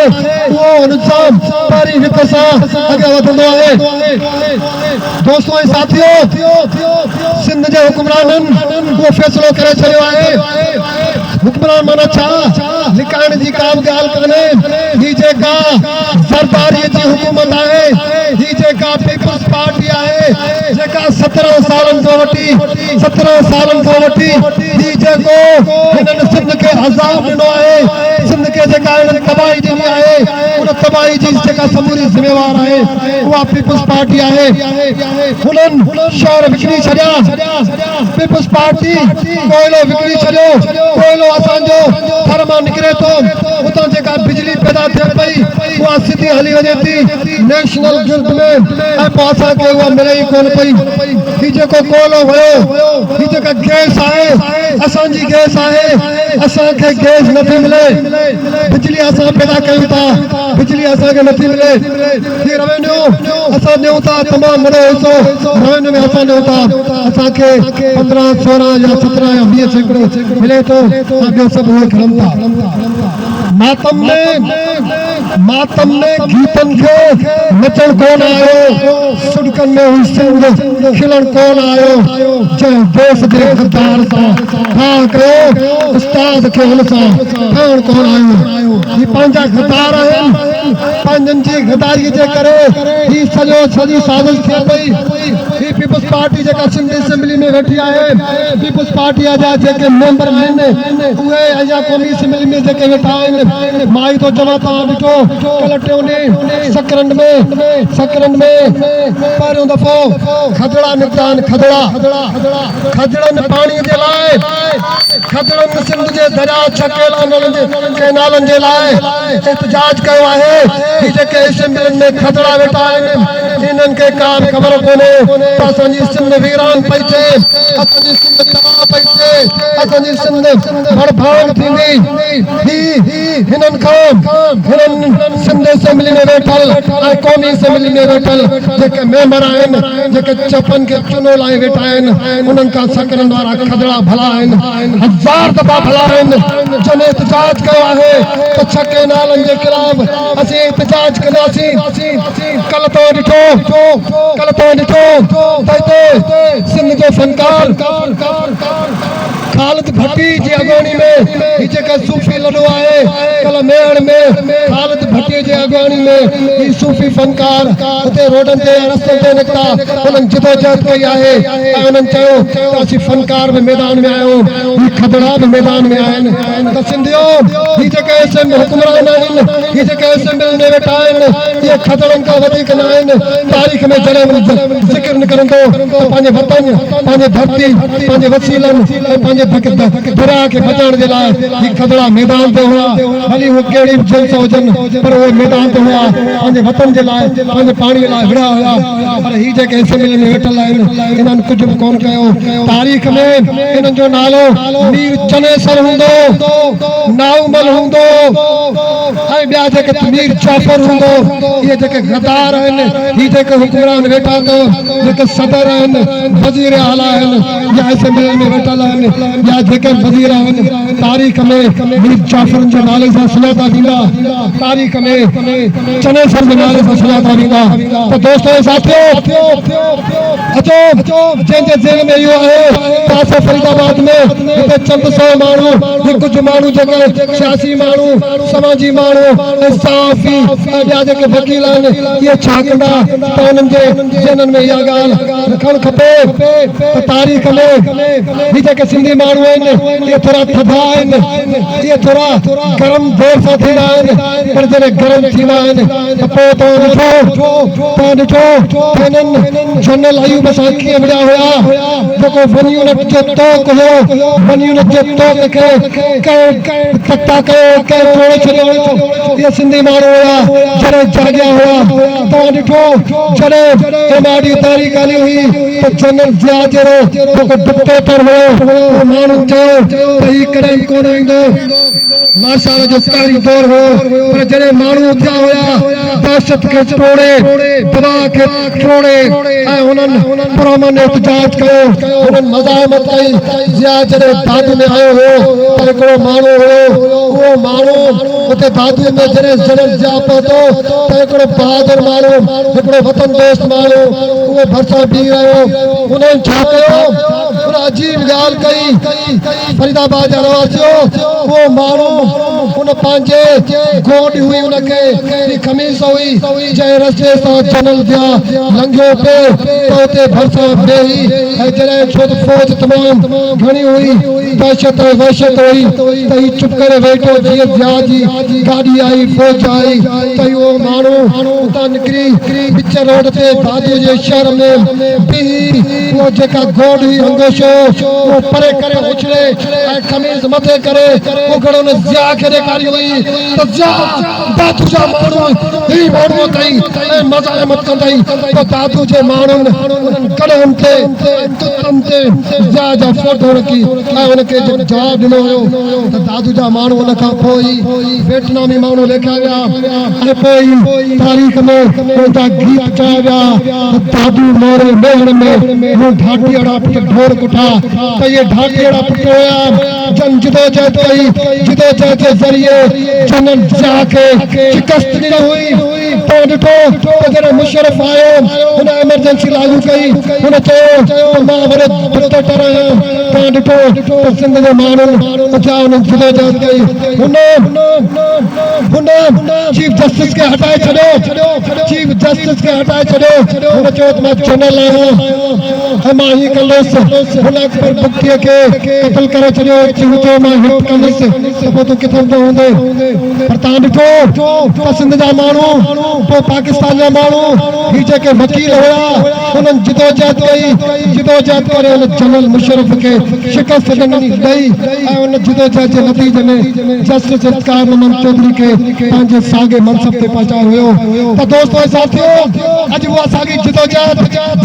آهي، اهو نظام پهرين وک سان اڳيان وڌندو آهي. دوستو ۽ ساٿيو! سنڌ جي حڪمرانن اهو فيصلو ڪري ڇڏيو آهي. حڪمران معنيٰ ڇا؟ لڪائڻ جي ڪا به ڳالهه ڪانهي. هي جيڪا زرداريء جي حڪومت آهي، هي جيڪا پيپلز پارٽي آهي، جيڪا 17 سالن کان وٺي، 17 سالن کان وٺي هي جيڪو هنن سنڌ کي عذاب ڏنو آهي، سنڌ کي جيڪا هنن تباهي ڏني آهي، ان تباهي جي جيڪا سموري ذميوار آهي، اها پيپلز پارٽي آهي. هنن شهر وڪڻي ڇڏيا، پيپلز پارٽي ڪوئلو وڪڻي ڇڏيو، ڪوئلو اسان جو ٿر مان نڪري ٿو، اتان جيڪا بجلي پيدا ٿئي پئي، اها سڌي هلي وڃي ٿي نيشنل گرڊ ۾ ۽ پوء اسان کي اها ملي ئي ڪونه پئي. هي جيڪو ڪوئلو ويو، هي جيڪا گئس آهي، اسان جي گئس آهي، اسان کي گئس نٿي ملي، بجلي اسان پيدا ڪيون ٿا، بجلي اسان کي نٿي ملي، هي روينيو اسان ڏيون ٿا، تمام وڏو حصو روينيو ۾ اسان ڏيون ٿا، اسان کي 15، 16 يا 17 يا 20% ملي ٿو ۽ ٻيو سڀ اهي کڻن ٿا. ماتم ۾ ماتم ۾ گيتن کي نچڻ ڪونه آيو، سڏڪن ۾ هئي سنڌ کلڻ ڪونه آيو، جنهن ديس جي غدار سان ٺاهه ڪيو، استاد کي ان سان ٺهڻ ڪونه آيو. هي پنهنجا غدار آهن، پنهنجن جي غداريء جي ڪري هي سڄو سڄي سازش ٿئي پئي. هي پيپلز پارٽي جيڪا سنڌ اسيمبلي ۾ ويٺي آهي، پيپلز پارٽيء جا جيڪي ميمبر آهن، اهي اڃا قومي اسيمبلي ۾ جيڪي ويٺا آهن، مان ئي ٿو چوان توهان ڏٺو ڪلهه ٽيون ڏينهن سڪرنڊ ۾ سڪرنڊ ۾ پهريون دفعو کدڙا نڪتا آهن، کدڙا کدڙن پاڻي جي لاء کدڙن سنڌ جي درياء ڇڪيلانن جي ڪئنالن جي لاء احتجاج ڪيو آهي، هي جيڪي اسيمبلين ۾ کدڙا ويٺا آهن انهن کي ڪا به خبر ڪونهي ته اسان جي سنڌ ويران پئي ٿئي، اسان جي سنڌ تباهه پئي ٿئي، اسان جي سنڌ ڀڙڀانگ ٿيندي. هي هنن کان هنن سنڌ اسيمبلي ۾ ويٺل ۽ قومي اسيمبلي ۾ ويٺل جيڪي ميمبر آهن، جيڪي چپن کي چونو لائي ويٺا آهن، انهن کان سڪرنڊ وارا کدڙا ڀلا آهن، هزار دفعا ڀلا آهن، جن احتجاج ڪيو آهي ته ڇهه ڪئنالن جي خلاف اسين احتجاج ڪنداسين. ڪلهه توهان ڏٺو، ڪلهه توهان ڏٺو ته هتي سنڌ جو فنڪار خالد ڀٽي جي اڳواڻي ۾ هي جيڪا صوفي لڏو آهي، ڪلهه ميهڙ ۾ خالد ڀٽي جي اڳواڻي ۾ هي صوفي فنڪار اتي روڊن تي ۽ رستن تي نڪتا، انهن جدوجهد ڪئي آهي ۽ انهن چيو ته اسين فنڪار به ميدان ۾ آهيون، هي کدڙا به ميدان ۾ آهن ته سنڌيو هي جيڪي اسيمبلي حڪمران آهن، هي جيڪي اسيمبلين ۾ ويٺا آهن، اهي کدڙن کان وڌيڪ نه آهن، تاريخ ۾ جڏهن به ذڪر نڪرندو ته پنهنجي وطن، پنهنجي ڌرتي، پنهنجي وسيلن ۽ پنهنجي درياهه کي بچائڻ جي لاء هي کدڙا ميدان تي هيا، ڀلي اهي ڪهڙي به جنس هجن پر اهي ميدان تي هيا، پنهنجي وطن جي لاء، پنهنجي پاڻي لاء وڙهيا هيا، پر هي جيڪي اسيمبلين ۾ ويٺل آهن، انهن ڪجهه به ڪونه ڪيو، تاريخ ۾ انهن جو نالو مير چنيسر هوندو، نائومل هوندو ۽ ٻيا جيڪي مير جعفر هوندو، اهي جيڪي غدار آهن، هي جيڪي حڪمران ويٺا اٿو، جيڪي صدر آهن، وزير اعليٰ آهن يا اسيمبلين ۾ ويٺل آهن يا جيڪي به وزير آهن، تاريخ ۾ مير جعفرن جي نالي سان سڃاتا ويندا، تاريخ ۾ چنيسر جي نالي سان سڃاتا ويندا ته دوستو ۽ ساٿيو! اچو جنهن جي ذهن ۾ اهو آهي ته اسان فريد آباد ۾ هتي چند سئو ماڻهو هي ڪجهه ماڻهو جيڪي سياسي ماڻهو، سماجي ماڻهو ۽ صحافي ۽ ٻيا جيڪي وڪيل آهن اهي ڇا ڪندا ته انهن جي ذهنن ۾ اها ڳالهه رکڻ کپي ته تاريخ ۾ هي جيڪي سنڌي ماڻهو آهن اهي ٿورا ٿڌا آهن اهي ٿورا گرم دير سان ٿيندا آهن پر جڏهن گرم ٿيندا آهن ته پوء توهان ڏٺو توهان ڏٺو ته انهن جنرل ايوب سان ڪيئن وڙهيا هيا جيڪو ون يونٽ جو طوق هيو ون يونٽ جي طوق کي ڪنهن تختا ڪيو ڪنهن ٽوڙي ڇڏيو هيو اهي سنڌي ماڻهو هيا جڏهن جاڳيا هيا توهان ڏٺو جڏهن ايم آر ڊي تحريڪ هلي هئي ته جنرل ضياء جهڙو جيڪو ڊڪٽيٽر هيو اهو ماڻهن چيو ته هي ڪڏهن به ڪونه ايندو. مارشال جو قهري دور هو پر جڏهن ماڻهو اٿيا هيا دهشت کي ٽوڙي، دٻاء کي ٽوڙي ۽ انهن پرامن احتجاج ڪيو، انهن مزاحمت ڪئي. ضياء جڏهن دادو ۾ آيو هو ته هڪڙو ماڻهو هيو، اهو ماڻهو اتي دادو ۾ جڏهن جنرل ضياء پهتو ته هڪڙو بهادر ماڻهو، هڪڙو وطن دوست ماڻهو اهو ڀرسان بيهي رهيو. انهن ڇا ڪيو؟ ان عجيب ڳالهه ڪئي. فريد آباد جا رهواسيو! اهو ماڻهو ان پنهنجي گوڏ هئي ان کي هي قميص هئي جنهن رستي سان جنرل ضياء لنگهيو پئي ته اتي ڀرسان بيهي ۽ جڏهن ڇو ته فوج تمام گهڻي هئي دهشت ۽ وحشت هئي ته هي چپ ڪري ويٺو جيئن ضياء جي گاڏي آئي فوج آئي ته اهو ماڻهو اتان نڪري وچ روڊ تي دادو جي شهر ۾ بيهي اهو جيڪا گوڏ هئي انگوشو اهو پري ڪري اڇلي ۽ قميص مٿي ڪري اگهڙ ان ضياء کي ڏيکاري هئي ته ضياء دادو جا ماڻهو هي ماڻهو اٿئي ۽ مزاحمت ڪندئي پوء دادو جي ماڻهن انهن گڏهن تي ۽ ڪتن تي ضياء جا فوٽو رکي ۽ ان کي جيڪو جواب ڏنو ويو ته دادو جا ماڻهو ان کان پوء ئي ويٽنامي ماڻهو ليکيا ويا ۽ پوء ئي تاريخ ۾ ان جا گيت چيا ويا ته دادو موري ميهڙ ۾ مون ڍاٽيئڙا پٽ ڍور ڪٺا ته اهي ڍاٽيئڙا پٽ هيا جن جدوجهد ڪئي، جدوجهد جي ذريعي جنرل ضياء کي شڪست ڏني هئي. توهان ڏٺو ته جڏهن مشرف آيو هن ايمرجنسي لاڳو ڪئي، هن چيو ته مان وڏو ڊڪٽيٽر آهيان، توهان ڏٺو ته سنڌ جي ماڻهن اٿيا انهن جدوجهد ڪئي، هن هن چيف جسٽس کي هٽائي ڇڏيو، چيف جسٽس کي هٽائي ڇڏيو، هن چيو ته مان جنرل آهيان ۽ مان هيئن ڪندس، هن اڪبر بگٽيء کي قتل ڪري ڇڏيو، هن چيو مان هٽ ڪندس ته پوء تون ڪٿي به نه هوندين، پر توهان ڏٺو ته سنڌ جا ماڻهو پوء پاڪستان جا ماڻهو هي جيڪي وڪيل هيا انهن جدوجهد ڪئي، جدوجهد ڪري ان جنرل مشرف کي شڪست ڏني ڏئي ۽ ان جدوجهد جي نتيجي ۾ جسٽس افتخار محمد چوڌري کي پنهنجي ساڳئي منصب تي پهچايو ويو ته دوستو ۽ ساٿيو اڄ اها ساڳي جدوجهد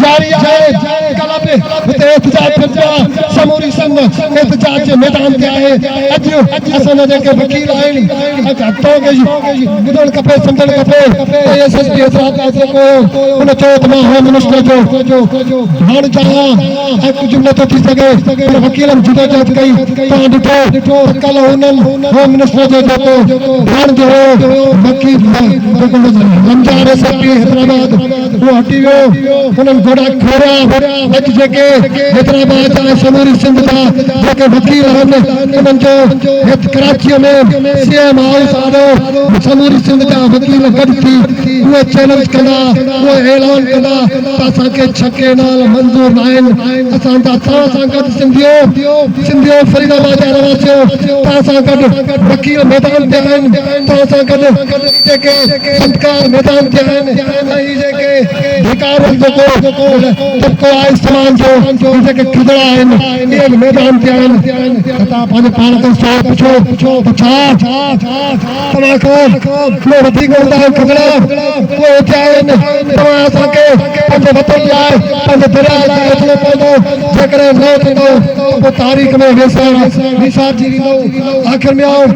جاري آهي ڪلهه به هتي احتجاج ٿين پيا سموري سنڌ احتجاج جي ميدان تي آهي اڄ اسان جا جيڪي وڪيل آهن توهان کي ٻڌڻ کپي سمجهڻ کپي ته ايس ايس پي حيدرآباد جيڪو هو ان چيو ته مان هوم منسٽر جو ڀاڻ چاهيان ۽ ڪجهه به نٿو ٿي سگهي پر وڪيلن جدوجهد ڪئي توهان ڏٺو ته ڪلهه هنن هوم منسٽر جو جيڪو ڀاڻ جو هو وڪيل جيڪو Lanjar S S P Hyderabad اهو هٽي ويو انهن گوڏا کوڙيا اڄ جيڪي حيدرآباد جا ۽ سموري سنڌ جا جيڪي وڪيل آهن انهن جو هت ڪراچيء ۾ سي ايم هائوس آڏو سموري سنڌ جا وڪيل گڏ ٿي اهو چئلينج ڪندا اهو اعلان ڪندا ته اسان کي ڇهه ڪينال منظور ناهن اسان جا توهان سان گڏ سنڌيو سنڌيو فريد آباد جا رهواسيو توهان سان گڏ وڪيل ميدان تي آهن توهان سان گڏ جيڪي فنڪار ميدان تي آهن ۽ هي جيڪي ڌڪاريل جيڪو طبقو آهي سماج جو هي جيڪي کدڙا آهن اهي به ميدان تي آهن ته توهان پنهنجو پاڻ کان سوال پڇو ته ڇا توهان کان اهي وڌيڪ هوندا آهن کدڙا اهي اتي آهن توهان اسان کي پنهنجي وطن لاء پنهنجي درياء لاء اٿڻو پوندو جيڪڏهن نه اٿندو ته پوء تاريخ ۾ ويسارجي ويندو آخر ۾ آئون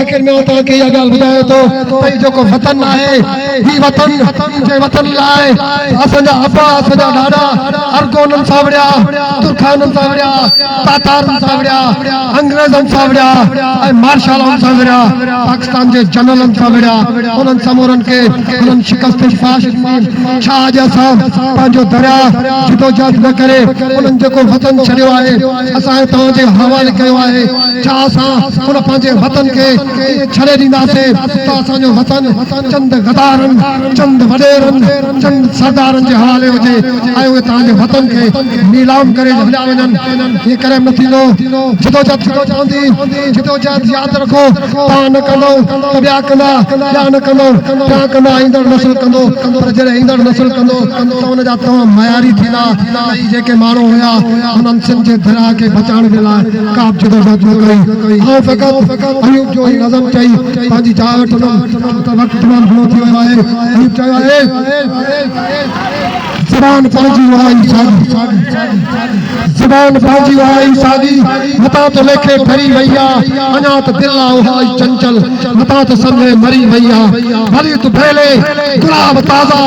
آخر ۾ آئون توهان کي اها ڳالهه ٻڌايان ٿو ته هي جيڪو وطن آهي هي وطن جنهن وطن لاء اسان جا ابا اسان جا ڏاڏا ارغونن سان وڙهيا، ترخانن سان وڙهيا، تاتارن سان وڙهيا، انگريزن سان وڙهيا ۽ مارشالائن سان وڙهيا، پاڪستان جي جنرلن سان وڙهيا، انهن سمورن کي انهن شڪست فاش ڏني. ڇا اڄ اسان پنهنجو درياء جدوجهد نه ڪري انهن جيڪو وطن ڇڏيو آهي اسان ۽ توهان جي حوالي ڪيو آهي، ڇا اسان ان پنهنجي وطن کي ائين ڇڏي ڏينداسين ته اسان جو وطن چند غدارن، چند وڏيرن، چند سردارن جي حوالي هجي ۽ اهي توهان جي وطن کي نيلام ڪري هليا وڃن؟ ائين ڪڏهن به نه ٿيندو. جدوجهد ٿيندو چوندي، جدوجهد ياد رکو توهان نه ڪندؤ ته ٻيا ڪندا، ٻيا نه ڪندؤ ٽيان ڪندا، ايندڙ نسل ڪندو پر جڏهن ايندڙ نسل ڪندو ته ان جا توهان معياري ٿيندا ته هي جيڪي ماڻهو هيا انهن سنڌ جي درياهه کي بچائڻ جي لاء ڪا به جدوجهد نه ڪئي. آئون فقط ايوب جو هي نظم چئي پنهنجي جاء وٺندم ڇو ته وقت تمام گهڻو ٿي ويو آهي. ايوب چيو آهي. زبان پنهنجي اها ئي ساڳي، زبان پنهنجي اها ئي ساڳي، متان تو ليکي ٺري وئي آ، اڃا ته دل آ اها ئي چنچل، متان ته سمجهين مري وئي آ. ڀلي تون ڀيلي گلاب تازا،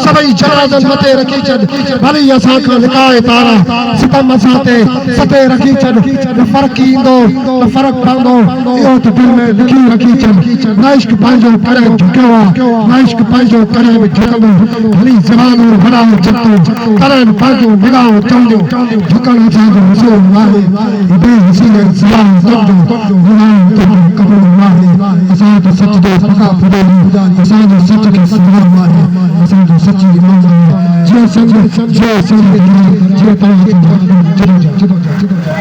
سڀئي جنازن مٿي رکي ڇڏ، ڀلي اسان کان لڪاء تارا، ستم اسان تي ستي رکي ڇڏ، نه فرق ايندو نه فرق پوندو، اهو ته دل ۾ لکي رکي ڇڏ، نه عشق پنهنجو ڪڏهن جهڪيو آ، نه عشق پنهنجو ڪڏهن به جهڪندو، ڀلي زبانون وڏاء چتو، تڏهن به پنهنجون نگاهون چونديون، جهڪڻ اسان جو اصول ناهي، هي بي حسي ۽ سواء تنهنجو گناهه تنهنجو قبول ناهي، اسان ته سچ جو پڪا پڄاري، اسان جو سچ کي سلام آهي، اسان جو سچي ايمان آهي، جيئي سنڌ، جيئي سنڌ ڌري، جيئي توهان جي محبوب جدوجهد.